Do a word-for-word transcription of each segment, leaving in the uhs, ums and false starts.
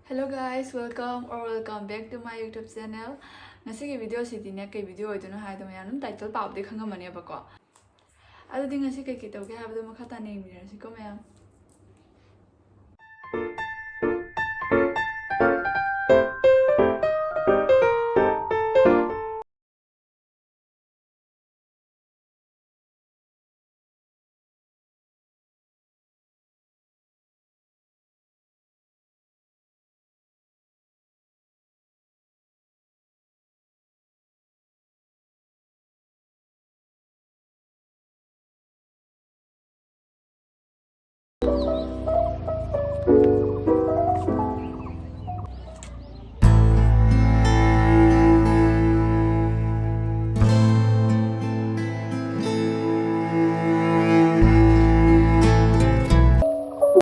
Hello guys, welcome or welcome back to my YouTube channel. ꯉꯁꯤꯒꯤ ꯚꯤꯗꯤꯑꯣꯁꯤꯗꯤꯅꯦ, ꯀꯩ video ꯑꯣꯏꯗꯣꯏꯅꯣ ꯍꯥꯏꯗꯣ ꯃꯌꯥꯝ ꯑꯗꯨꯝ ꯇꯥꯏꯇꯜ ꯄꯥꯕꯗꯤ ꯈꯪꯉꯝꯃꯅꯦꯕꯀꯣ꯫ ꯑꯗꯨꯗꯤ ꯉꯁꯤ ꯀꯩꯀꯩ ꯇꯧꯒꯦ ꯍꯥꯏꯕꯗꯣ ꯃꯈꯥ ꯇꯥꯅ ꯌꯦꯡꯃꯤꯟꯅꯔꯁꯤꯀꯣ ꯃꯌꯥꯝ꯫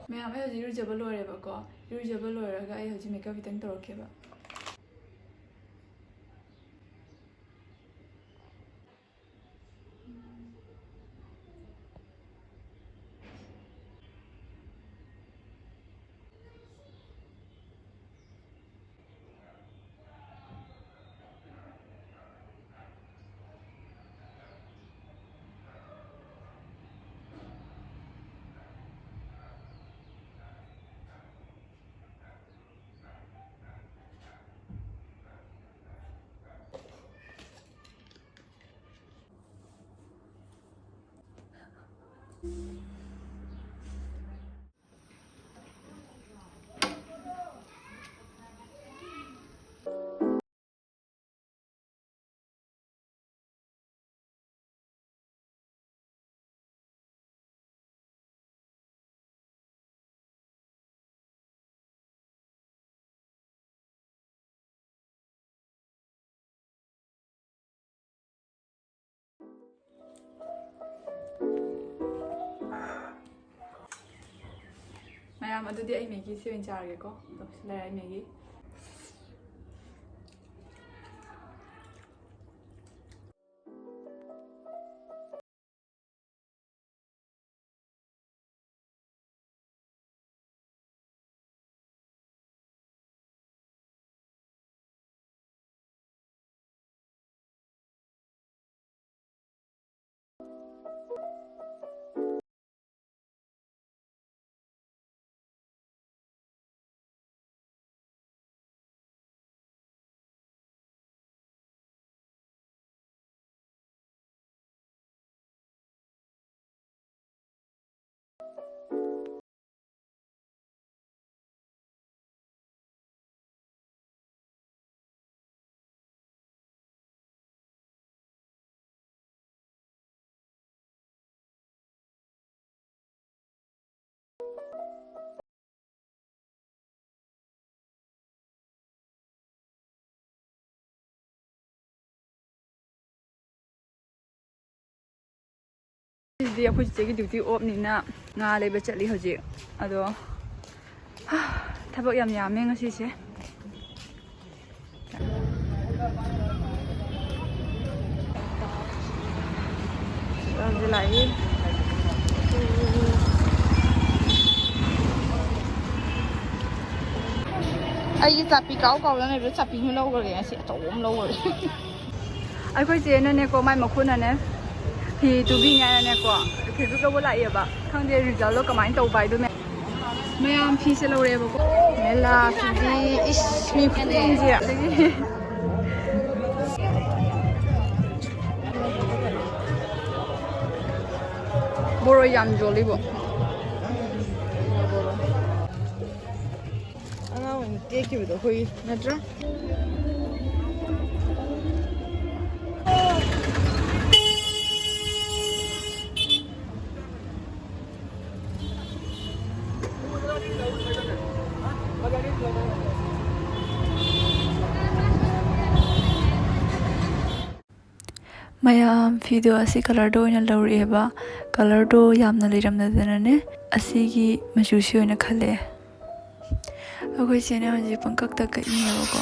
ꯃꯌꯥꯝ, ꯑꯩ ꯍꯧꯖꯤꯛ ꯏꯔꯨꯖꯕ ꯂꯣꯏꯔꯦꯕꯀꯣ꯫ ꯏꯔꯨꯖꯕ ꯂꯣꯏꯔꯒ ꯑꯩ ꯍꯧꯖꯤꯛ ꯃꯦꯀꯞ ꯈꯤꯇꯪ ꯇꯧꯔꯛꯀꯦꯕ꯫ ꯃꯌꯥꯝ, ꯑꯗꯨꯗꯤ ꯑꯩ ꯃꯦꯒꯤꯁꯤ ꯑꯣꯏꯅ ꯆꯥꯔꯒꯦꯀꯣ꯫ ꯑꯗꯣ ꯁꯤ ꯂꯩꯔꯦ ꯑꯩ ꯃꯦꯒꯤ꯫ ꯁꯤꯗꯤ ꯑꯩꯈꯣꯏ ꯆꯤꯆꯦꯒꯤ ꯗ꯭ꯌꯨꯇꯤ ꯑꯣꯐꯅꯤꯅ ꯉꯥ ꯂꯩꯕ ꯆꯠꯂꯤ ꯍꯧꯖꯤꯛ꯫ ꯑꯗꯣ ꯊꯕꯛ ꯌꯥꯝ ꯌꯥꯝꯃꯦ ꯉꯁꯤꯁꯦ꯫ ꯂꯥꯛꯏ꯫ ꯑꯩꯒꯤ ꯆꯥꯄꯤ ꯀꯥꯎ ꯀꯥꯎꯗꯅ ꯂꯩꯕꯗꯣ ꯆꯥꯄꯤꯁꯨ ꯂꯧꯈ꯭ꯔꯒꯦ ꯉꯁꯤ꯫ ꯑꯆꯧꯕ ꯑꯃ ꯂꯧꯈ꯭ꯔꯒꯦ꯫ ꯑꯩꯈꯣꯏ ꯆꯦꯅꯅꯦꯀꯣ, ꯃꯥꯏ ꯃꯈꯨꯠꯅꯅꯦ ꯐꯤ ꯇꯨꯕꯤꯅꯤ ꯍꯥꯏꯅꯅꯦꯀꯣ, ꯐꯤꯗꯨ ꯂꯧꯕ ꯂꯥꯛꯑꯦꯕ꯫ ꯈꯪꯗꯦ ꯔꯤꯖꯜꯗꯣ ꯀꯃꯥꯏꯅ ꯇꯧꯕ ꯍꯥꯏꯗꯣ꯫ ꯃꯌꯥꯝ ꯐꯤꯁꯦ ꯂꯧꯔꯦꯕꯀꯣ꯫ ꯃꯦꯂꯥꯁꯤꯗꯤ ꯏꯁ ꯃꯤ ꯈꯨꯌꯥꯝꯁꯦ꯫ ꯑꯗꯒꯤ ꯕꯣꯔꯣꯏ ꯌꯥꯝ ꯌꯣꯜꯂꯤꯕꯣ꯫ ꯑꯉꯥꯡ ꯑꯣꯏꯅ ꯇꯦꯛꯈꯤꯕꯗꯣ ꯑꯩꯈꯣꯏꯒꯤ ꯅꯠꯇ꯭ꯔꯥ? ꯃꯌꯥꯝ ꯐꯤꯗꯣ ꯑꯁꯤ ꯀꯂꯔꯗꯣ ꯑꯣꯏꯅ ꯂꯧꯔꯛꯑꯦꯕ꯫ ꯀꯂꯔꯗꯣ ꯌꯥꯝꯅ ꯂꯩꯔꯝꯗꯗꯅꯅꯦ, ꯑꯁꯤꯒꯤ ꯃꯆꯨꯁꯤ ꯑꯣꯏꯅ ꯈꯜꯂꯛꯑꯦ꯫ ꯑꯩꯈꯣꯏ ꯆꯦꯅ ꯍꯧꯖꯤꯛ ꯄꯪꯀꯛꯇ ꯀꯛꯏꯅꯦꯕꯀꯣ꯫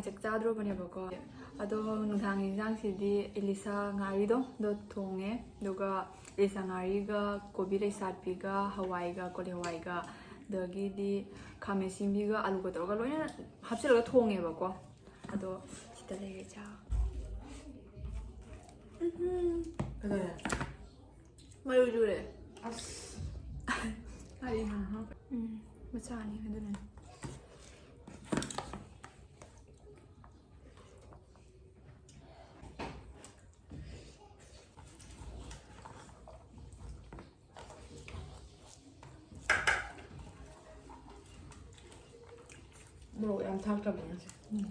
ꯆꯥꯛ ꯆꯥꯗ꯭ꯔꯣꯕꯅꯦꯕꯀꯣ꯫ ꯑꯗꯣ ꯅꯨꯡꯗꯥꯡꯒꯤ ꯏꯟꯖꯥꯡꯁꯤꯗꯤ ꯏꯂꯤꯁꯥ ꯉꯥꯔꯤꯗꯣ ꯑꯗꯣ ꯊꯣꯡꯉꯦ꯫ ꯑꯗꯨꯒ ꯏꯂꯤꯁꯥ ꯉꯥꯔꯤꯒ ꯀꯣꯕꯤ ꯂꯩꯁꯥꯠꯄꯤꯒ ꯍꯋꯥꯏꯒ ꯀꯣꯂꯤ ꯍꯋꯥꯏꯒ ꯑꯗꯒꯤꯗꯤ ꯈꯥꯃꯦꯟ ꯑꯁꯤꯟꯕꯤꯒ ꯑꯂꯨꯒ ꯇꯧꯔꯒ ꯂꯣꯏꯅ ꯍꯥꯞꯆꯤꯜꯂꯒ ꯊꯣꯡꯉꯦꯕꯀꯣ꯫ ꯑꯗꯣ ꯁꯤꯗ ꯂꯩꯔꯦ ꯆꯥ꯫ ꯎꯝ꯫ ꯀꯩꯗꯧꯔꯦ? ꯃꯔꯨ ꯆꯨꯔꯦ꯫ ꯑꯁ꯫ ꯀꯔꯤ ꯍꯥꯏꯅꯣ? ꯎꯝ, ꯃꯆꯥꯅꯤ ꯑꯗꯨꯅꯅꯦ꯫ ꯃꯣꯔꯣꯛ ꯌꯥꯝ ꯊꯥꯛꯇꯕꯅꯦ ꯉꯁꯤ꯫ ꯎꯝ꯫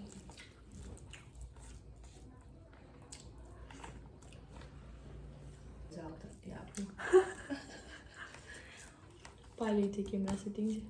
ꯆꯥꯕꯗ ꯌꯥꯕ꯭ꯔꯥ? ꯎꯄꯥꯏ ꯂꯩꯇꯦ camera settingꯁꯦ꯫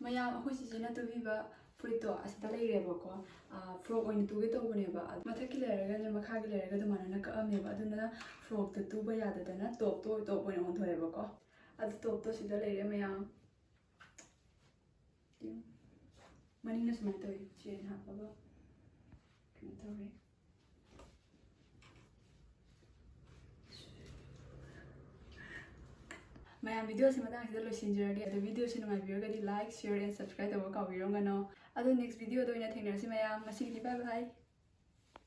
ꯃꯌꯥꯝ, ꯑꯩꯈꯣꯏ ꯆꯤꯆꯦꯅ ꯇꯨꯕꯤꯕ ꯐꯨꯔꯤꯠꯇꯣ ꯑꯁꯤꯗ ꯂꯩꯔꯦꯕꯀꯣ꯫ ꯑꯥ, frock ꯑꯣꯏꯅ ꯇꯨꯒꯦ ꯇꯧꯕꯅꯦꯕ꯫ ꯑꯗꯨ ꯃꯊꯛꯀꯤ ꯂꯩꯔꯒꯅꯦ ꯃꯈꯥꯒꯤ ꯂꯩꯔꯒ ꯑꯗꯨꯃꯥꯏꯅ ꯀꯛꯑꯝꯃꯦꯕ꯫ ꯑꯗꯨꯅ frockꯇ ꯇꯨꯕ ꯌꯥꯗꯗꯅ topꯇꯣ top ꯑꯣꯏꯅ ꯑꯣꯟꯊꯣꯔꯛꯑꯦꯕꯀꯣ꯫ ꯑꯗꯨ topꯇꯣ ꯁꯤꯗ ꯂꯩꯔꯦ ꯃꯌꯥꯝ꯫ ꯃꯅꯤꯡꯅ ꯁꯨꯃꯥꯏꯅ ꯇꯧꯋꯤ, chain ꯍꯥꯞꯄꯒ ꯀꯩꯅꯣ ꯇꯧꯔꯦ꯫ ꯃꯌꯥꯝ, videoꯁꯤ ꯃꯇꯥꯡꯁꯤꯗ ꯂꯣꯏꯁꯤꯟꯖꯔꯒꯦ꯫ ꯑꯗꯣ videoꯁꯤ ꯅꯨꯡꯉꯥꯏꯕꯤꯔꯒꯗꯤ like, share and subscribe ꯇꯧꯕ ꯀꯥꯎꯕꯤꯔꯝꯒꯅꯣ꯫ ꯑꯗꯣ next videoꯗ ꯑꯣꯏꯅ ꯊꯦꯡꯅꯔꯁꯤ ꯃꯌꯥꯝ꯫ ꯉꯁꯤꯒꯤꯗꯤ bye bye꯫